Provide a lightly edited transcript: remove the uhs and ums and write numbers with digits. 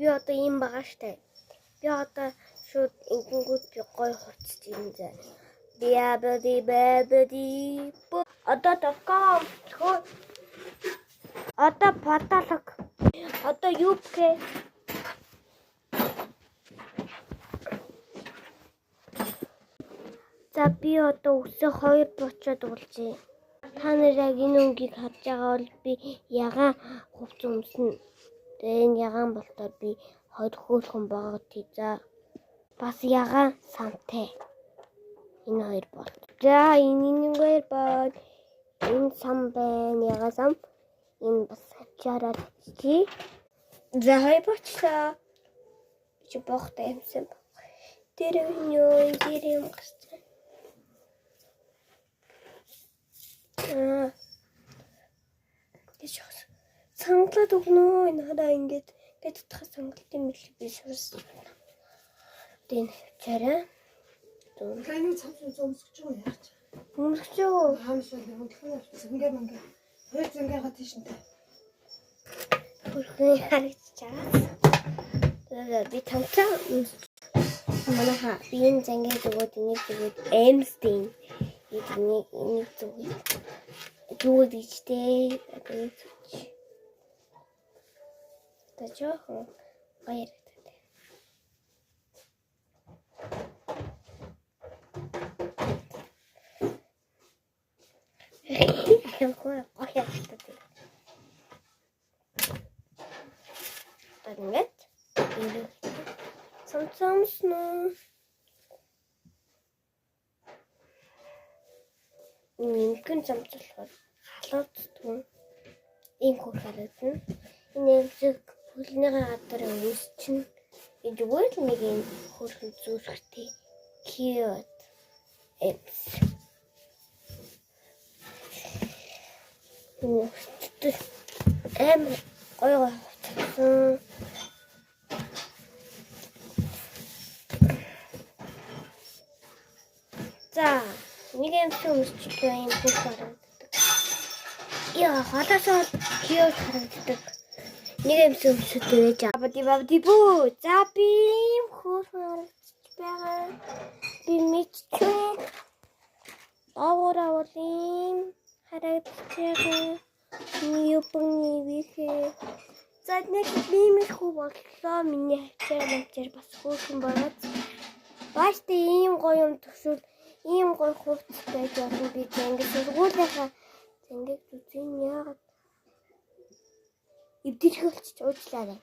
Би одоо ийм байгаа штэ. Би одоо шууд ингэнгүүт би гоё хувцас юм зэ. Биабди бабди. Одоо токоо. Одоо потолок. Одоо юбка. За би одоо үсээ хоёр буучаад уулзъя. Та нар яг энэ өнгийг харж байгаа бол би ягаан хувцас өмснө. Тэгээ энэ ягаан болтоор би хоёр хөөрхөн байгаа тий. За бас ягаан самтай. Энэ хоёр бол. За энэ нэг хоёр бол энэ сам байна. Ягаан сам. Энэ бас хачаараад тий. За хоёр болчлоо. Чи боохтой юмсан. Тэр юу тэр юм гарсан. Тийш явсан. Сангалаад өгнө. Энэ хараа ингээд ингээд татхаа сангалт юм бил би сурсан. Одоо энэ хавчаарай. Лайны цамц өмсөж байгаа яах вэ? Өмсөж юу? Хаамшаа хөдөлгөөн явчихсан. Ингээ мэнгэ. Хоёр зэнгээгаа тийш нэ. Хөрхөн харагдаж байгаа. За би тамцаа манайха би энэ зангаа зүгүүд энийг зүгүүд эмстийн энийг энийг зүгүүд зүгүүд ичтэй одоо энийг зүгч. Одоо жоохон гоё харагдаад. Гоё гоё харагдаад. Одоо ингээд ингэ цамцамснаа. Мингэн цамц болохоор халууддгүй. Ийм хөр харагдана. Энэ эмзэг хөлнийхээ гадар өмс чинь энэ зүгээр л нэг ийм хөрхөн зүрхтэй cute эмз. Энэ амар гоё гоё хувцсан. За нэг эмзэг өмсчлээ ийм хөр харагддаг. Яа, холоосоо cute харагддаг. Нэг эмзэг өмсөд байж абди бабди бүү. За би ийм хөр харагдчих байгаа. Би мэдчихвэ. Доогоороо бол ийм харагдчих байгаа. Юбны вихэ. За нэг иймэрхүү боллоо. Миний хавчаар мавчаар бас хөөрхөн байгаад. Бааштай ийм гоё юм төсвөл ийм гоё хувцас байж болно би занги сургуулийнхаа зангийг зүзэн яагаад эвдэрхэлч уучлаарай.